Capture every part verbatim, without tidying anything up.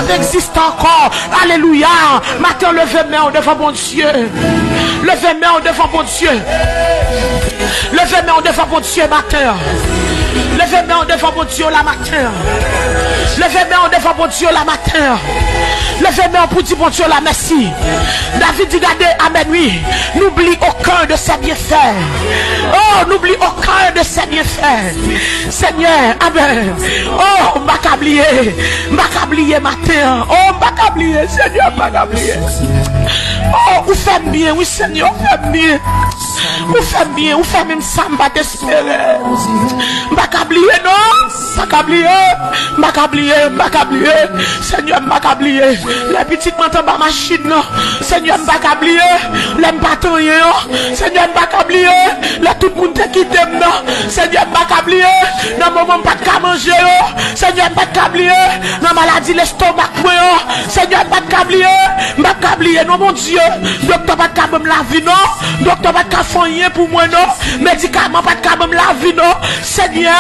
egziste ankò. Alelouya. Maten, leve men w devan Bondye. Leve men w devan Bondye. Leve men w devan Bondye maten. Leve men w devan Bondye la maten. Leve men w devan Bondye la maten. Leve men w pou di Bondye la mèsi. David di, gade, amèn, wi. N'oublie aucun de ses bienfaits. Oh, n'oublie aucun de ses bienfaits. Senyè, amèn. Oh, m pa ka bliye. M pa ka bliye maten an. Oh, m pa ka bliye, Senyè, m pa ka bliye. Oh, ou fè m byen, wi, Senyè, ou fè m byen. Ou fè m byen, ou fè menm sa m pa t espere. M pa ka bliye, non. M pa ka bliye. M pa ka bliye, m pa ka bliye. Senyè, m pa ka bliye. Lè pitit mwen t anba machin nan. Senyè, m pa ka bliye. Lè m pa t anyen an. Senyè, m pa ka bliye. Lè tout moun te kite m nan. Senyè, m pa ka bliye. Nan moman m pa t ka manje yo. Senyè, m pa t ka bliye. Nan maladi lestomak mwen an. Senyè, m pa t ka bliye. M pa t ka bliye, non, Bondye. Doktè pa t ka ban m lavi, non. Doktè pa t ka fè anyen pou mwen, non. Medikaman pa t ka ban m lavi, non. Senyè,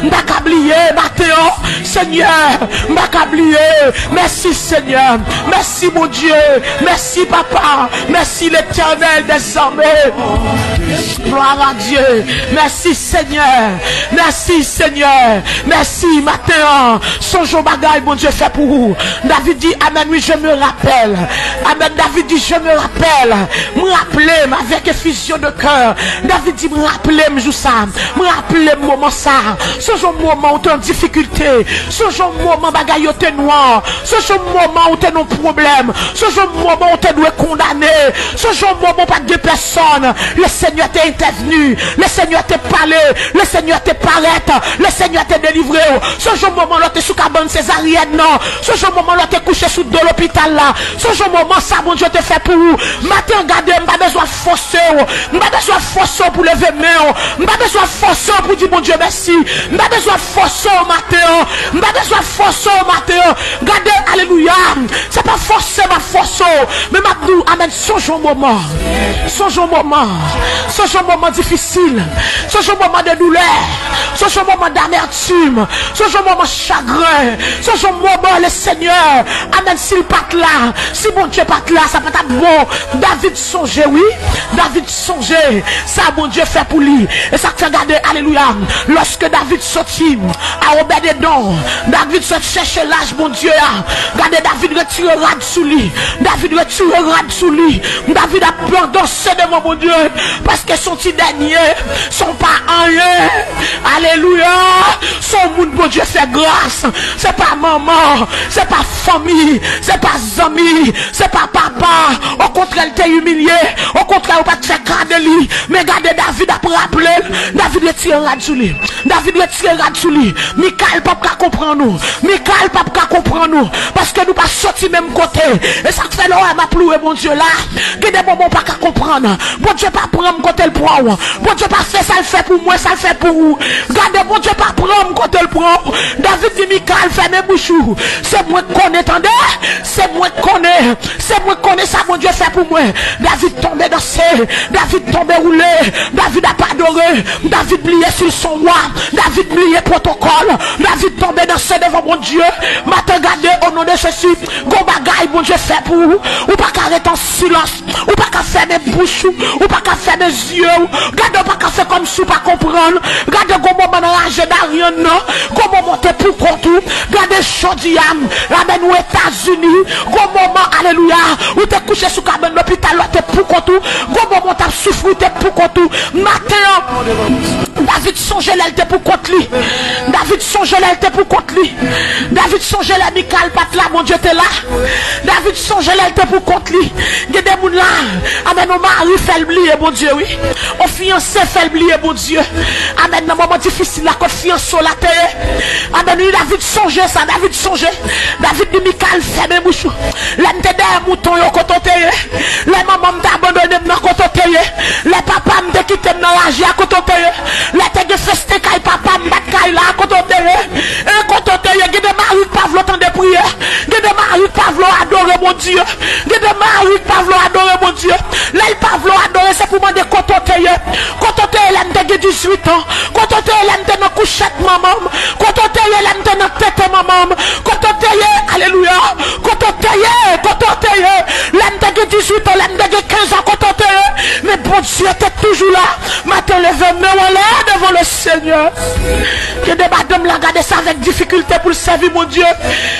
m pa ka bliye maten an. Senyè, m pa ka bliye. Mèsi, Senyè. Mèsi, Bondye. Mèsi, Papa. Mèsi, Letènèl dèzame. Glwa a Dye. Mèsi, Senyè. Mèsi, Senyè. Mèsi, maten an. Sonje yon bagay Bondye fè pou ou. David di, amèn, wi, je me rappelle. Amèn. David di, je me rappelle. M raple m avèk efizyon de kè. David di, m raple m jou sa. M raple m moman sa. Sonje yon moman ou te an difikilte. Sonje yon moman bagay yo te nwa. Sonje yon moman ou te nan pwoblèm. Sonje yon moman ou te dwe kondane. Sonje yon moman ou pa t gen pèsòn. Le Senyè te entèvni. Le Senyè te pale. Le Senyè te parèt. Le Senyè te delivre w. Sonje yon moman lè w te sou kabann sezaryèn nan. Sonje yon moman lè w te kouche sou do lopital la. Sonje yon moman sa Bondye te fè pou ou. Maten an, gade, m pa bezwen fòse w. M pa bezwen fòse w pou leve men w. M pa bezwen fòse w pou di Bondye mèsi. M pa bezwen fòse w maten an. M pa bezwen fòse w maten an. Gade, alelouya. Se pa fòse m ap fòse w. Men m ap di w, amèn, sonje yon moman. Sonje yon moman. Sonje yon moman difisil. Sonje yon moman de doulè. Sonje yon moman damètim. Sonje yon moman chagren. Sonje yon moman, le Senyè. Amèn, si l pa t la, si Bondye pa t la, sa pa t ap bon. David sonje, wi. David sonje sa Bondye fè pou li. E sa k fè, gade, alelouya, lòske David soti a Obèdedòm, David sot chèche laj Bondye a. Gade, David retire rad sou li. David retire rad sou li. David ap danse devan Bondye. Paske se yon ti dènye, se yon pa anyen. Alelouya. Se yon moun Bondye fè gras. Se pa manman, se pa fanmi, se pa zanmi, se pa papa. Okontrè, l te imilye. Okontrè, yo pa t fè ka de li. Men gade, David ap raple l. David retire rad sou li. David retire rad sou li. Mikal p ap ka konprann ou. Mikal p ap ka konprann ou. Paske nou pa soti menm kote. E sa k fè lè w wè m ap louwe Bondye la, gen de moman w pa ka konprann. Bondye pa pran m kote l pran w. Bondye pa fè sa l fè pou mwen, sa l fè pou ou. Gade, Bondye pa pran m kote l pran w. David di Mikal, fèmen bouch ou. Se mwen k konnen, tande. Se mwen k konnen. Se mwen k konnen sa Bondye fè pou mwen. David tonbe danse. David tonbe woule. David ap adore. David bliye si l se yon wa. David bliye pwotokòl. David tonbe danse devan Bondye. Maten, gade, o non de Jezi, gon bagay Bondye fè pou ou. Ou pa ka rete an silans. Ou pa ka fèmen bouch ou. Ou pa ka fèmen zye w. Gade, ou pa ka fè kòmsi ou pa konprann. Gade, gon moman nan raje Daryann nan. Gon moman w te pou kont ou. Gade, jodi a, amèn, ou Etazini. Gon moman, alelouya, ou te kouche sou kabann lopital la, ou te pou kont ou. Gon moman w t ap soufri, ou te pou kont ou. Maten an, David sonje lè l te pou kont li. David sonje lè l te pou kont li. David sonje lè Mikal pa t la, Bondye te la. David sonje lè l te pou kont li. Gen de moun la, amèn, yon mari fè l bliye Bondye, wi. Yon fiyanse fè l bliye Bondye. Amèn, nan moman difisil la, kot fiyanse w la te ye. Amèn, wi, David sonje sa, David sonje. David di Mikal, fèmen bouch ou. Lè m te dèyè mouton yo, kote w te ye? Lè manman m te abandone m nan, kote w te ye? Lè papa m te kite m nan raje a, kote w te ye? Lè te gen festen kay papa m, m pa t kay la, kote w te ye? E kote w te ye? Gen de mari k pa vle w tande priyè. Gen de mari k pa vle w adore Bondye. Gen de mari ki pa vle w adore Bondye. Lè l pa vle w adore, se pou mande kote w te ye. Kote w te ye lè m te gen dizuit an? Kote w te ye lè m te nan kouchèt manman m? Kote w te ye lè m te nan tete manman m? Kote w te ye? Alelouya. Kote w te ye? Kote w te ye? Lè m te gen dizuit an, lè m te gen kenz an, kote w te ye? Men Bondye te toujou la. Maten, leve men w anlè devan le Senyè. Gen de madanm la gade sa avèk difikilte pou l sèvi Bondye.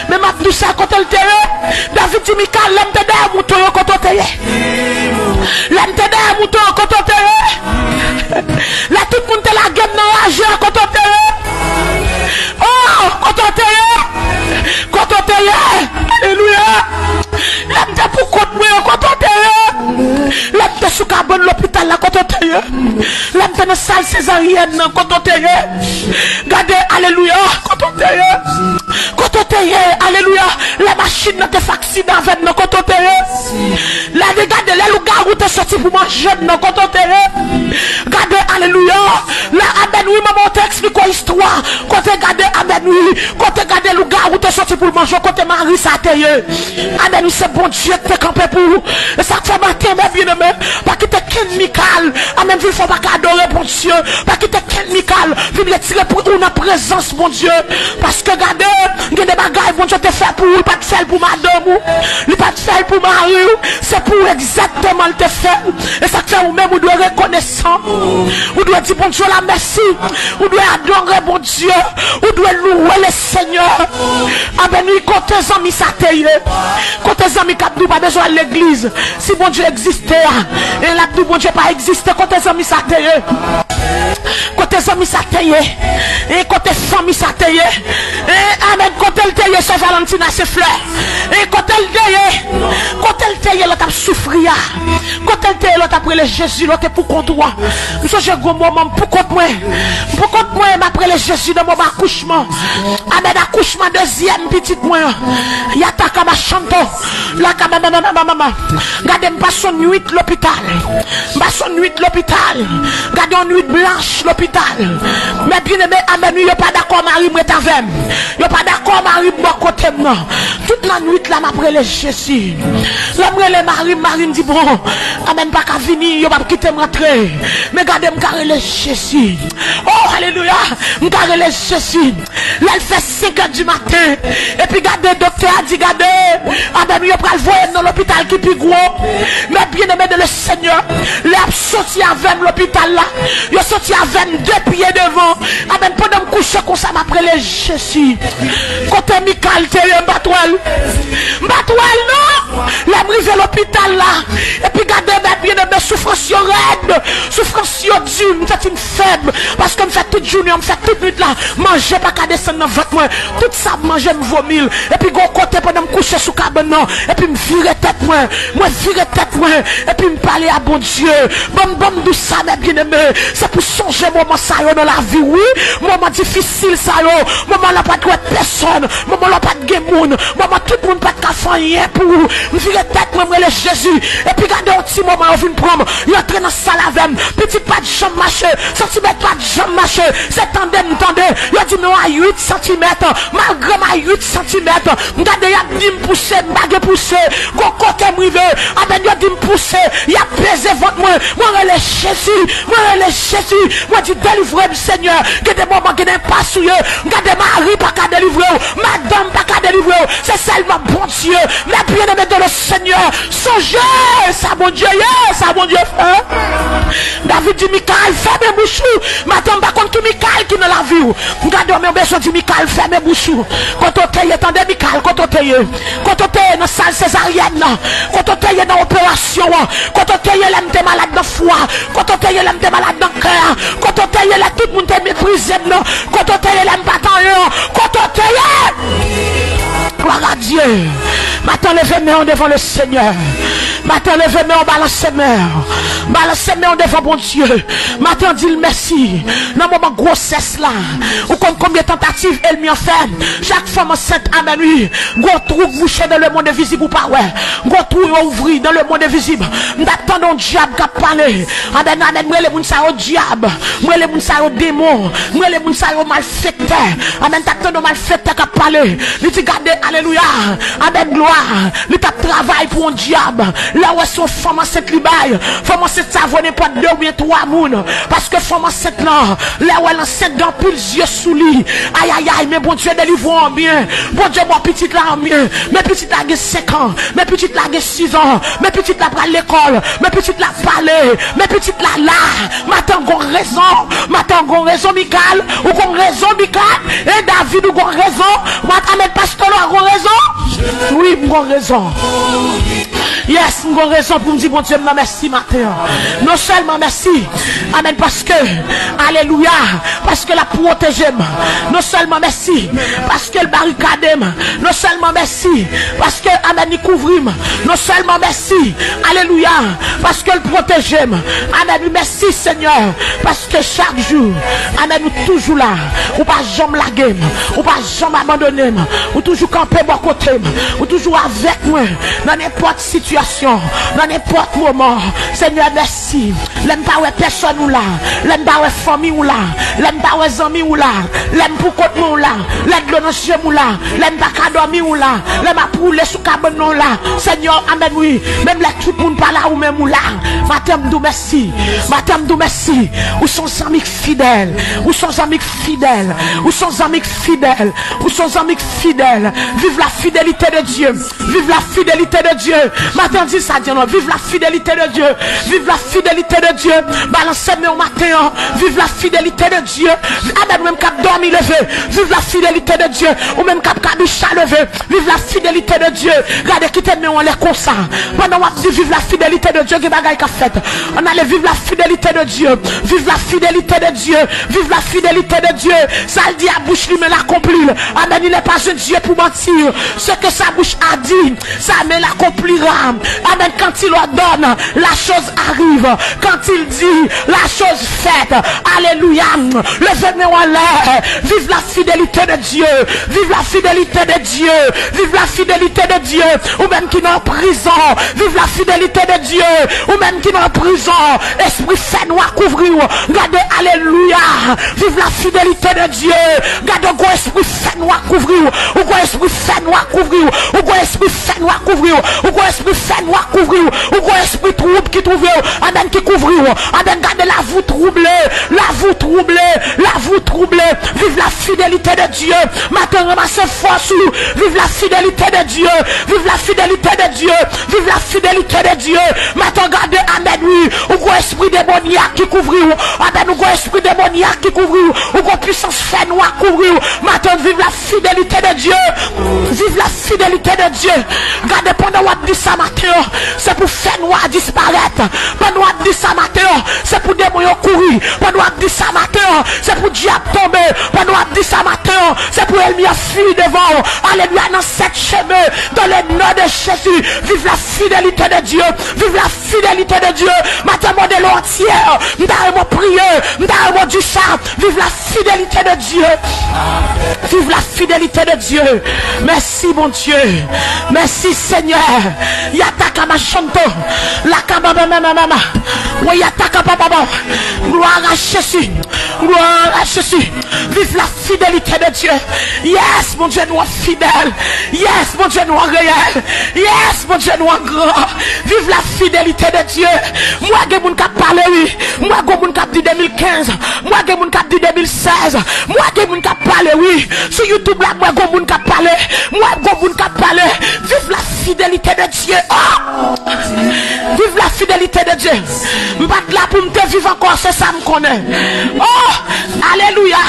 Men m ap di w sa, kote l te ye? David di Mikal, lè m te dèyè mouton yo, kote w te ye? Lè m te dèyè mouton yo, kote w te ye? Lè tout moun te lage m nan raje a, kote w te ye? Oh, kote w te ye? Kote w te ye? Alelouya! Lè m te pou kont mwen an, kote w te ye? Lè m te sou kabann lopital la, kote w te ye? Lè m te nan sal sezaryèn nan, kote w te ye? Gade, alelouya, kote w te ye? Kote w te ye? Alelouya! Lè machin nan te fè aksidan avè m nan, kote w te ye? Lè, gade, lè lougawou te soti pou manje m nan, kote w te ye? Gade, alelouya! Lè, amèn, wi, manman w te eksplike w istwa. Kote gade, amèn, wi. Kote gade lougawou te soti pou l manje w, kote mari sa te ye? Amèn, wi, se Bondye ki te kanpe pou ou. E sa k fè maten, mè byeneme, pa kite kenn Mikal, amèn, vin fè w pa ka adore Bondye. Pa kite kenn Mikal vin retire pri-, ou nan prezans Bondye. Paske gade, gen de bagay Bondye te fè pou ou, li pa t fè l pou madanm ou. Li pa t fè l pou mari w. Se pou ou egzakteman l te fè l. E sa k fè ou menm ou dwe rekonesan. Ou dwe di Bondye la mèsi. Ou dwe adore Bondye. Ou dwe louwe le Senyè. Amèn, wi, kote zanmi sa te ye? Kote zanmi k ap di w pa bezwen al legliz? Si Bondye egziste a, e l ap di w Bondye pa egziste, kote zanmi sa te ye? Kote zanmi sa te ye? E kote fanmi sa te ye? E, amèn, kote l te ye, sè Valentina, sè Flè? E kote l te ye? Kote l te ye lè w t ap soufri a? Kote l te ye lè w t ap rele Jezi, lè w te pou kont ou a? M sonje gon moman m pou kont mwen. M pou kont mwen, m ap rele Jezi nan moman akouchman. Amèn, akouchman dezyèm pitit mwen an. Yata kama chanto. La kama mama mama mama. Gade, m pase yon nwit lopital. M pase yon nwit lopital. Gade, yon nwit blanch lopital. Mè byeneme, amèn, wi, yo pa dakò mari m ret avè m. Yo pa dakò mari m bò kote m nan. Tout lannwit la, m ap rele Jezi. Lè m rele mari m, mari m di, bon, amèn, pa ka vini, yo p ap kite m rantre. Men gade, m ka rele Jezi. Oh, alelouya! M ka rele Jezi. Lè l fè senk è di maten, epi gade, doktè a di, gade, amèn, yo pral voye m nan lopital ki pi gwo. Mè byeneme de le Senyè, lè y ap soti avè m lopital la, yo soti avè m de pye devan. Amèn, pandan m kouche konsa, m ap rele Jezi. Kote Mikal te ye, m pa t wè l. M pa t wè l, non. Lè m rive lopital la, epi gade, mè byeneme, soufrans yo rèd, soufrans yo di, m santi m fèb, paske m fè tout jounen an, m fè tout nwit la, manje pa ka desann nan vant mwen, tout sa m manje, m vomi l, epi gon kote pandan m kouche sou kabann nan, epi m vire tèt mwen, mwen vire tèt mwen, epi m pale a Bondye, ban m, ban m di w sa, mè byeneme, se pou sonje moman sa yo nan lavi w, wi, moman difisil sa yo, moman la pa t wè pèsòn, moman la pa t gen moun, moman tout moun pa t ka fè anyen pou ou. M vire tèt mwen, m rele Jezi. Epi gade yon ti moman, yo vin pran m, yo antre nan sal avè m. Pitit pa t janm mache, santimèt pa t janm mache. Se tande m tande. Yo di m non, a uit santimèt. Malgre m a uit santimèt, m gade y ap di m pouse, m pa gen pouse. Gon kote m rive, apèn yo di m pouse, y ap peze vant mwen. Mwen rele Jezi, mwen rele Jezi. Mwen di, delivre m, Senyè. Gen de moman, gen de enpas ou ye. Gade, mari pa ka delivre w, madanm pa ka delivre w. Se sèlman Bondye. Mè byeneme de le Senyè, sonje sa Bondye ye, sa Bondye fè. David di Mikal, fèmen bouch ou. Madanm pa konn ki Mikal ki nan lavi w. Gade, men w bezwen di Mikal, fèmen bouch ou. Kote w te ye, tande Mikal, kote w te ye? Kote w te ye nan sal sezaryèn nan? Kote w te ye nan operasyon an? Kote w te ye lè m te malad nan fwa? Kote w te ye lè m te malad nan kè a? Kote w te ye lè tout moun te meprize m nan? Kote w te ye lè m pa t anyen an? Kote w te ye? Glwa a Dye. Maten, leve men w devan le Senyè. Maten, leve men w, balanse men w. Balanse men w devan Bondye. Maten, di l mèsi. Nan moman gwosès la, ou konn konbyen tantativ ènmi an fè? Chak fanm ansent, amèn, wi. Gwo twou k bouche dans le monde invisible ou pa wè. Gwo twou yo ouvri dans le monde invisible. M t ap tande yon dyab k ap pale. Amèn, amèn. M rele moun sa yo dyab. M rele moun sa yo demon. M rele moun sa yo malfektè. Amèn. M t ap tande yon malfektè k ap pale. Li di, gade, alelouya. Amèn, glwa. Li t ap travay pou yon dyab. Lè w wè se yon fanm ansent li bay, fanm ansent sa voye nenpòt de oubyen twa moun. Paske fanm ansent lan, lè w wè l ansent, gen anpil zye sou li. Ayayay, men Bondye delivre w an byen. Bondye ba w pitit la an byen. Men pitit la gen senk an. Men pitit la gen sis an. Men pitit la pral lekòl. Men pitit la pale. Men pitit la la. Maten, gon rezon. Maten, gon rezon, Mikal. Ou gon rezon, Mikal. E David, ou gon rezon. Maten, men pastè la gon rezon. Wi, m gon rezon. Yes, m gon rezon pou m di Bondye m nan mèsi maten an. Non sèlman mèsi, amèn, paske, alelouya, paske l ap pwoteje m. Non sèlman mèsi, paske l barikade m. Non sèlman mèsi, paske, amèn, li kouvri m. Non sèlman mèsi, alelouya, paske l pwoteje m. Amèn, wi, mèsi, Senyè, paske chak jou, amèn, ou toujou la. Ou pa janm lage m. Ou pa janm abandone m. Ou toujou kanpe bò kote m. Ou toujou avèk mwen nan nenpòt sitiyasyon, nan nenpòt moman. Senyè, mèsi. Lè m pa wè pèsòn, ou la. Lè m pa wè fanmi, ou la. Lè m pa wè zanmi, ou la. Lè m pou kont mwen, ou la. Lè dlo nan je m, ou la. Lè m pa ka dòmi, ou la. Lè m ap woule sou kabann mwen, ou la. Senyè, amèn, wi. Menm lè tout moun pa la, ou menm, ou la. Maten, m di w mèsi. Maten, m di w mèsi. Ou se yon zanmi k fidèl. Ou se yon zanmi k fidèl. Ou se yon zanmi k fidèl. Ou se yon zanmi k fidèl. Vive la fidélité de Dieu. Vive la fidélité de Dieu. Maten, di sa, di non. Vive la fidélité de Dieu. Vive la fidélité de Dieu. Balanse men w maten an. Vive la fidélité de Dieu. Amèn, ou menm k ap dòmi, leve. Vive la fidélité de Dieu. Ou menm k ap kabicha, leve. Vive la fidélité de Dieu. Gade, kite men w anlè konsa. Pandan w ap di vive la fidélité de Dieu, gen bagay k ap fèt. Ann ale, vive la fidélité de Dieu. Vive la fidélité de Dieu. Vive la fidélité de Dieu. Sa l di a bouch li, men l akonpli l. Amèn. Il n'est pas un Dieu pour mentir. Ce que sa bouche a dit, sa men l akonplira. Amèn. Quand il ordonne, la chose arrive. Quand il dit, la chose faite. Alelouya. Leve men w anlè. Vive la fidélité de Dieu. Vive la fidélité de Dieu. Vive la fidélité de Dieu. Ou menm ki nan prizon, vive la fidélité de Dieu. Ou menm ki nan prizon, espri fènwa kouvri w. Gade, alelouya. Vive la fidélité de Dieu. Gade, ou gon espri fènwa kouvri w. Ou gon espri fènwa kouvri w. Ou gon espri fènwa kouvri w. Ou gon espri fènwa kouvri w. Ou gon espri twoub ki twouve w. Amèn, ki kouvri w. Amèn, gade, la vous troublez. La vous troublez. La vous troublez. Vive la fidélité de Dieu. Maten, ranmase fòs ou. Vive la fidélité de Dieu. Vive la fidélité de Dieu. Vive la fidélité de Dieu. Maten, gade, amèn, wi. Ou gon espri demonyak ki kouvri w. Amèn, ou gon espri demonyak ki kouvri w. Ou gon pwisans fènwa kouvri w. Maten, vive la fidélité de Dieu. Vive la fidélité de Dieu. Gade, pandan w ap di sa maten an, se pou fènwa disparèt. Pandan w ap di sa maten an, se pou demon yo kouri. Pandan w ap di sa maten an, se pou dyab tonbe. Pandan w ap di sa maten an, se pou ènmi an fiy devan w. Alelouya, nan sèt chemen, dans le nom de Jésus. Vive la fidélité de Dieu. Vive la fidélité de Dieu. Maten, mande l antyè. M ta renmen w priye. M ta renmen w di sa. Vive la fidélité de Dieu. Vive la fidélité de Dieu. Mèsi, Bondye. Mèsi, Senyè. Yataka machanto. Lakababamamama. Weyataka bababa. Gloire à Jésus. Gloire à Jésus. Vive la fidélité de Dieu. Yes, Bondye nou an fidèl. Yes, Bondye nou an reyèl. Yes, Bondye nou an gran. Vive la fidélité de Dieu. M wè gen moun k ap pale, wi. M wè gon moun k ap di de mil kenz. M wè gen moun k ap di de mil sèz. M wè gen moun k ap pale, wi. Sou YouTube la, m wè gon moun k ap pale. M wè gon moun k ap pale. Vive la fidélité de Dieu. Oh! Vive la fidélité de Dieu. M pa t la pou m te viv ankò, se sa m konnen. Oh! Alelouya!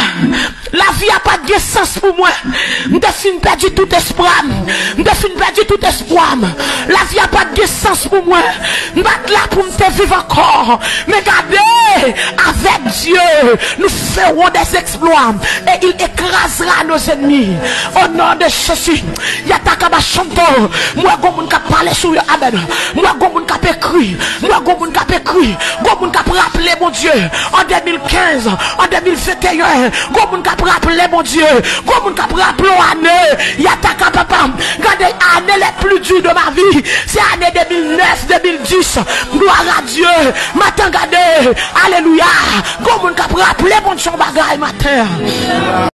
Lavi a pa t gen sans pou mwen. M te fin pèdi tout espwa m. M te fin pèdi tout espwa m. Lavi a pa t gen sans pou mwen. M pa t la pou m te viv ankò. Men gade, avèk Dieu nous ferons des exploits et il écrasera nos ennemis. Au nom de Jésus. Yatakabashanto. M wè gon moun k ap pale sou yo. Amen. M wè gon moun k ap ekri. M wè gon moun k ap ekri. Gon moun k ap raple Bondye. An de mil kenz, an de mil venteyen. Gon moun k ap raple Bondye. Gon moun k ap raple w ane. Yatakababa. Gade, année les plus dures de ma vie, c'est année deux mille neuf, deux mille dix. Gloire à Dieu. Maten, gade. Alelouya. Gon moun k ap raple Bondye yon bagay maten.